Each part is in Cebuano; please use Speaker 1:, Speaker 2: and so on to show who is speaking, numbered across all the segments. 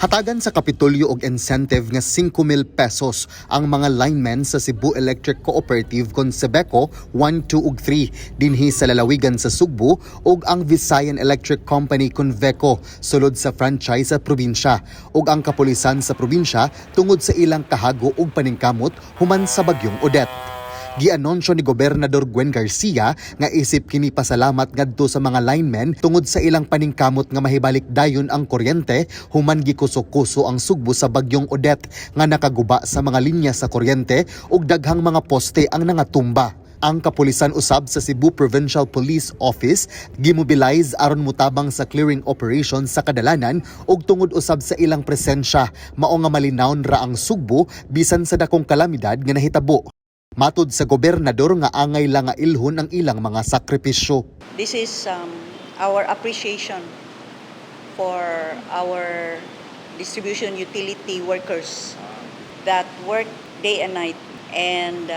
Speaker 1: Hatagan sa Kapitolyo og incentive nga 5,000 pesos ang mga linemen sa Cebu Electric Cooperative kon Cebeco 1, 2 ug 3 dinhi sa lalawigan sa Sugbo ug ang Visayan Electric Company Conveco sulod sa franchise sa probinsya ug ang kapulisan sa probinsya tungod sa ilang kahago ug paningkamot human sa bagyong Odette. Gianunsyo ni Gobernador Gwen Garcia nga isip kini pasalamat ngadto sa mga linemen tungod sa ilang paningkamot nga mahibalik dayon ang kuryente human gikuso-kuso ang Sugbo sa bagyong Odette nga nakaguba sa mga linya sa kuryente ug daghang mga poste ang nangatumba. Ang kapulisan usab sa Cebu Provincial Police Office gimobilize aron mutabang sa clearing operation sa kadalanan ug tungod usab sa ilang presensya, mao nga malinawon ra ang Sugbo bisan sa dakong kalamidad nga nahitabo. Matod sa gobernador nga angay lang nga ilhon ang ilang mga sakripisyo.
Speaker 2: This is our appreciation for our distribution utility workers that work day and night and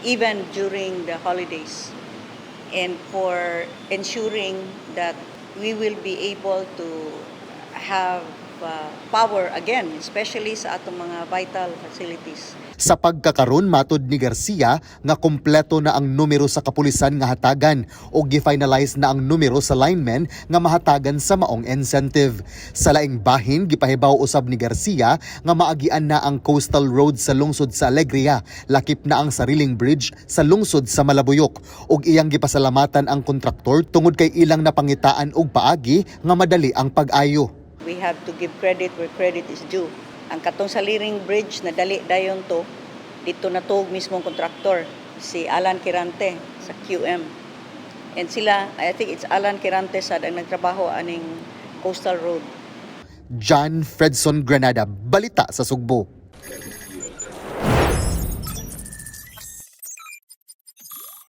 Speaker 2: even during the holidays and for ensuring that we will be able to have power again, especially sa atong mga vital facilities.
Speaker 1: Sa pagkakaron, matod ni Garcia nga kompleto na ang numero sa kapulisan nga hatagan o gi-finalize na ang numero sa linemen nga mahatagan sa maong incentive. Sa laing bahin, gipahibaw usab ni Garcia nga maagian na ang coastal road sa lungsod sa Alegria, lakip na ang sariling bridge sa lungsod sa Malabuyok, ug iyang gipasalamatan ang kontraktor tungod kay ilang napangitaan og paagi nga madali ang pag-ayo.
Speaker 2: We have to give credit where credit is due. Ang katong sa Liring Bridge na dali dayon to, dito na to mismong kontraktor, si Alan Quirante sa QM. And sila, I think it's Alan Quirante sad ang nagtrabaho aning coastal road.
Speaker 1: John Fredson Granada, Balita sa Sugbo.